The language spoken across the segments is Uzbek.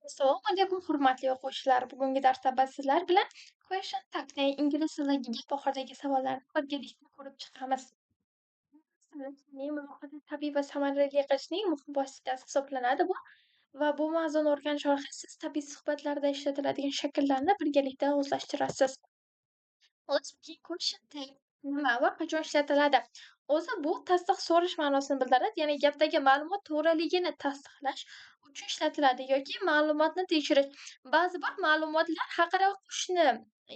Assalomu alaykum, hurmatli o'quvchilar! Bugungi darsda biz sizlar bilan question tag'ning ingliz tilidagi gap oxiridagi savollarni birgalikda ko'rib chiqamiz. Muloqotni tabiiy va samarali qilishning muhim vositasi hisoblanadi bu va bu mavzuni o'rganish orqali siz tabiiy suhbatlarda ishlatiladigan shakllarni birgalikda o'zlashtirasiz. Let's begin. Question tag nima va qachon ishlatiladi? O'zi bu tasdiq so'rash ma'nosini bildiradi, ya'ni gapdagi ma'lumot to'g'riligini tasdiqlash uchun ishlatiladi yoki ma'lumotni tekshirish. Ba'zi bir ma'lumotlar haqida qo'shni,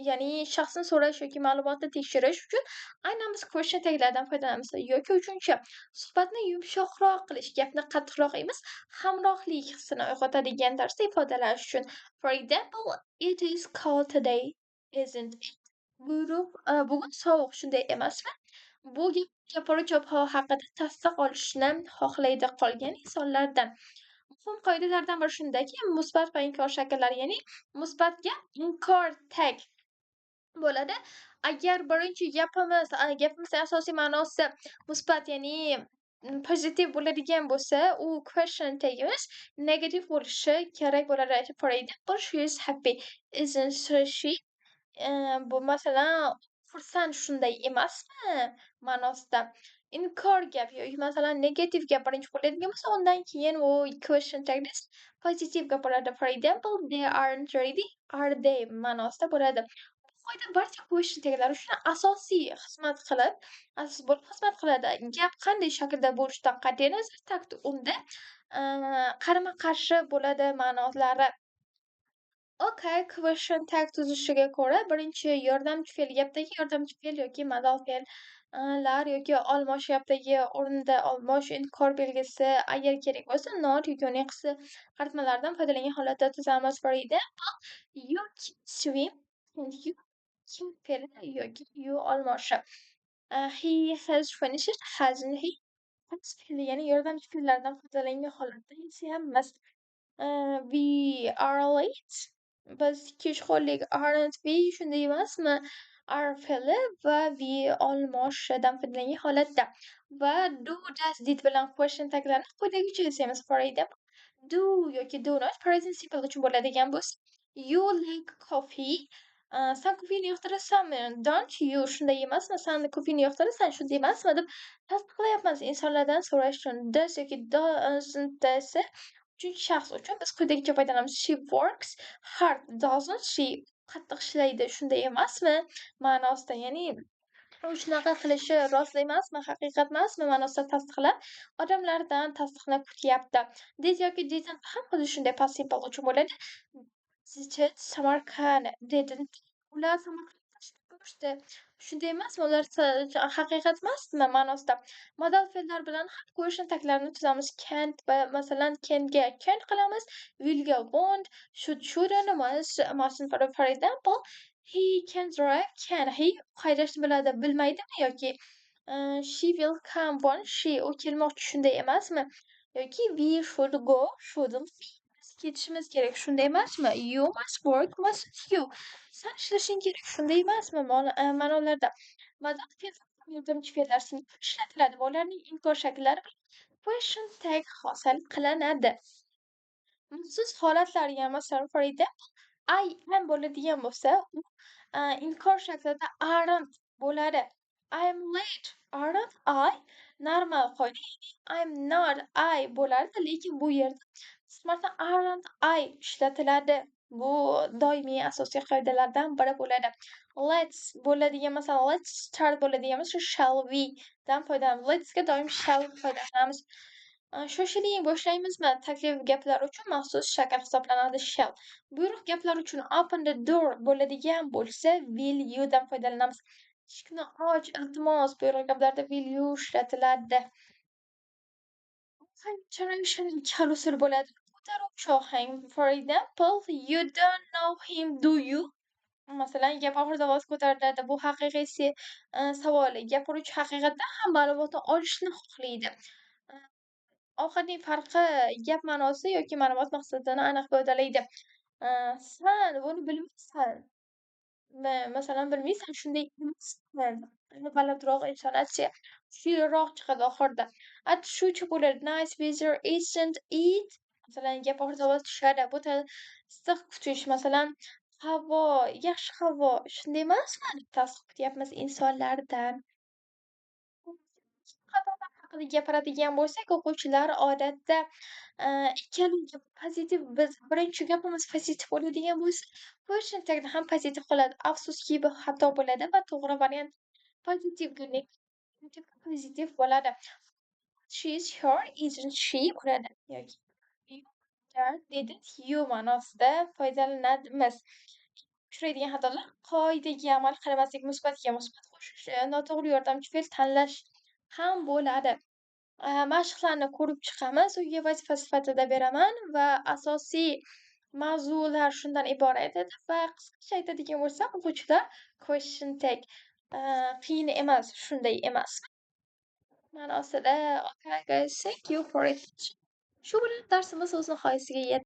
ya'ni shaxsni so'rash yoki ma'lumotni tekshirish uchun aynan biz question taglardan foydalanamiz. Yoki uchinchi, suhbatni yumshoqroq qilish, gapni qattiqroq emas, hamrohlik hissini uyg'otadigan tarzda ifodalash uchun. For example, "It is cold today, isn't it?" Buyruq, bugun sovuq, shunday emasmi? Bu gap gapiruvchi ob-havo haqida tasdiq olishni xohlaydi qolgan insonlardan. Muhim qoidalardan biri shundaki, musbat va inkor shakllari, ya'ni musbat gap inkor tag bo'ladi. Agar birinchi gapimizning asosiy ma'nosi musbat, ya'ni pozitiv bo'ladigan bo'lsa, u question tagimiz negativ bo'lishi kerak bo'ladi. For example, "She is happy, isn't she?" Bu masalan, xursand, shunday emasmi ma'nosida. Inkor gap yoki, masalan, negativ gap birinchi bo'ladigan bo'lsa, undan keyin u question tagni pozitiv gap bo'ladi. For example, "They aren't ready, are they?" ma'nosida bo'ladi. Bu qoida barcha question taglar uchun asosiy xizmat qilib, asos bo'lib xizmat qiladi. Gap qanday shaklda bo'lishidan qat'iy nazar, tag unda qarama-qarshi bo'ladi ma'nolari. Okay, question tag tuzilishiga ko'ra, birinchi yordamchi fe'l, gapdagi yordamchi fe'l yoki modal fe'l lar yoki olmosh, gapdagi o'rnida olmosh, inkor belgisi, agar kerak bo'lsa, not yoki uning qisqartmalaridan foydalangan holatda tuzamiz. For example, "You can swim, can't you?" Can fe'li yoki you olmoshi. He has finished, hasn't he? Has fe'li, ya'ni yordamchi fe'llardan foydalangan holatda yasayapmiz. We are late. Biz kech qoldik. Aren't we? Shunday emasmi? Are fe'li va we olmoshidan foydalangan holatda. Va do, does, did bilan question taglarni quyidagicha yasaymiz. For example, do yoki do not present simple uchun bo'ladigan bo'lsa, "You like coffee." San kofeni yoqtirasanmi? Don't you? Shunday emasmi? San kofeni yoqtirasan, shunday emasmi? Deb tasdiqlayapmiz insonlardan so'rash uchun. Does yoki doesn't esa uchinchi shaxs uchun biz quyidagicha foydalanamiz. "She works hard, doesn't she?" Qattiq ishlaydi, shunday emasmi? Ma'nosida, ya'ni u shunaqa qilishi rost emasmi, haqiqat emasmi ma'nosida tasdiqlab, odamlardan tasdiqni kutyapti. Did yoki didn't ham xuddi shunday past simple uchun bo'ladi. Visited Samarkand, didn't. Ular Samarqandga tashrif buyurishdi. Shunday emasmi? Ular haqiqat emasmi ma'nosida. Modal fe'llar bilan ham question taglarni tuzamiz. Can't va, masalan, can'ga can't qilamiz, willga won't, should, shouldn't, must, mustn't. For example, "He can drive, can he?" Haydashni biladi, bilmaydimi yoki "She will come, won't she?" U kelmoqchi, shunday emasmi? Yoki "We should go, shouldn't we?" Biz ketishimiz kerak, shunday emasmi? "You must work, mustn't you?" San ishlashing kerak, shunday emasmi? Ma'nolarda. Modal fe'llar yordamchi fe'llar ishlatiladi va ularning inkor shakllari bilan question tag hosil qilinadi. Maxsus holatlarga, masalan, for example, I am bo'ladigan bo'lsa, u inkor shaklida aren't bo'ladi. "I'm late, aren't I?" Normal qoida, ya'ni I'm not I bo'lardi, lekin bu yerda qisqartirib aren't I ishlatiladi. Bu doimiy asosiy qoidalardan biri bo'ladi. Let's bo'ladigan, masalan, let's start bo'ladigan bo'lsa, shall we dan foydalanamiz. Let's ga doim shall foydalanamiz. Shoshiling, boshlaymizmi? Taklif gaplar uchun maxsus shakl hisoblanadi shall. Buyruq gaplar uchun open the door bo'ladigan bo'lsa, will you dan foydalanamiz. Eshikni och, iltimos, buyruq gaplarda will you ishlatiladi. Ohang ikki xil usul bo'ladi. Ko'taruvchi ohang. For example, "You don't know him, do you?" Masalan, gap oxirida ovoz ko'tariladi. Bu haqiqiy savol. Gapiruvchi haqiqatdan ham ma'lumotni olishni xohlaydi. Ohangning farqi gap ma'nosi yoki ma'lumot maqsadini aniq ifodalaydi. San buni bilmaysan. Masalan, bilmaysan, shunday emasmi? Balandroq intonatsiya kuchliroq chiqadi oxirida. Tushuvchi bo'ladi. Nice weather, isn't it? Masalan, gap oxirida ovoz tushadi. Bu tasdiq kutish, masalan, havo, yaxshi havo, shunday emasmi? Tasdiq kutyapmiz insonlardan. Xatolar haqida gapiradigan bo'lsak, o'quvchilar odatda ikkala gap pozitiv, biz birinchi gapimiz pozitiv bo'ladigan bo'lsa, question tagda ham pozitiv qoladi. Afsuski, bu xato bo'ladi va to'g'ri variant pozitivga pozitiv bo'ladi. "She is here, isn't she?" bo'ladi yoki "You there, didn't you?" ma'nosida foydalanamiz. Uchraydigan xatolar: qoidaga amal qilmaslik, musbatga musbat qo'shish, noto'g'ri yordamchi fe'l tanlash ham bo'ladi. Mashqlarni ko'rib chiqamiz. Uyga vazifa sifatida beraman va asosiy mavzular shundan iborat edi va qisqacha aytadigan bo'lsam, o'quvchilar, question tag qiyin emas, shunday emasmi? Ma'nosida. Okay, guys, thank you for attention. Shu bilan darsimiz o'z nihoyasiga yetdi.